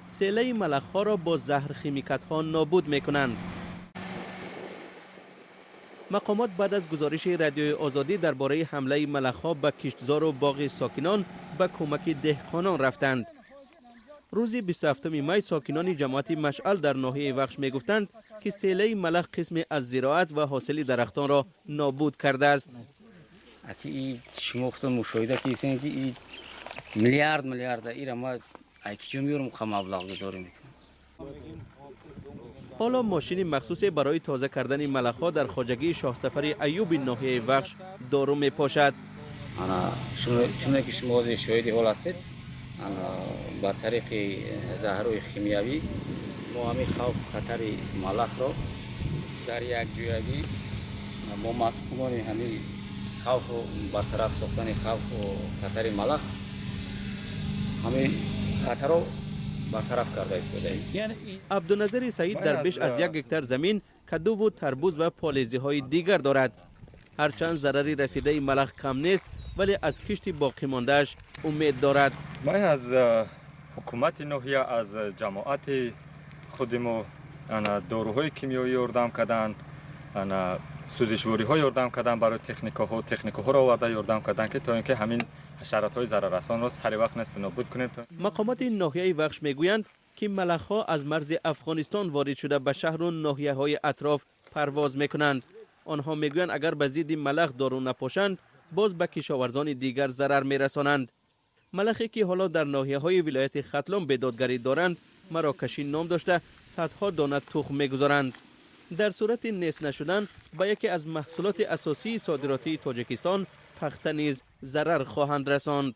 селаи малахҳоро бо заҳрхимикатҳо нобуд мекунанд. Мақомот баъд аз гузориши Радиои Озодӣ дар бораи ҳамлаи малахҳо ба киштзору боғи сокинон ба кӯмаки деҳқонон рафтанд. Рӯзи 27 май сокинони ҷамоати Машъал дар ноҳияи Вахш мегуфтанд, ки селаи малах қисме аз зироат ва ҳосили дарахтонро нобуд кардааст. Аки шумо худтон мушоҳида кардем, ки и миллиард миллиарда ира ма айкиҷо меёрам, қа маблағгузорӣ мекунам. Ҳоло мошини махсусе барои тоза кардани малахҳо дар хоҷагии Шоҳсафари Аюби ноҳияи Вахш дору мепошад. Ана, чуне ки шумо ҳозир шоҳиди ҳол ҳастед, ана ба тариқи заҳрҳои химиявӣ мо ҳамин хавфу хатари малахро дар якҷоягӣ бо масъулони ҳамин хавфу бартараф сохтани хавфу хатари малах, ҳамин хатарро бартараф карда истодаем. Абдуназари Саид дар беш аз 1 гектар замин кадуву тарбуз ва полезиҳои дигар дорад. Ҳарчанд зарари расидаи малах кам нест, вале аз кишти боқимондааш умед дорад. Ман аз ҳукумати ноҳия, аз ҷамоати худи мо ана доруҳои кимиёӣ ёрдам карданд, ана сӯзишвориҳо ёрдам карданд, барои техникаҳо техникаҳоро оварда ёрдам карданд, ки то ин ки ҳамин ҳашаротҳои зараррасонро сари вақт несту нобуд кунем. Мақомоти ноҳияи Вахш мегӯянд, ки малахҳо аз марзи Афғонистон ворид шуда, ба шаҳру ноҳияҳои атроф парвоз мекунанд. Онҳо мегӯянд, агар ба зидди малах дору напошанд, боз ба кишоварзони дигар зарар мерасонанд. Малахе ки ҳоло дар ноҳияҳои вилояти Хатлон бедодгарӣ доранд, марокашӣ ном дошта, садҳо дона тухм мегузоранд. Дар сурати нест нашудан ба яке аз маҳсулоти асосии содиротии Тоҷикистон, пахта низ зарар хоҳанд расонд.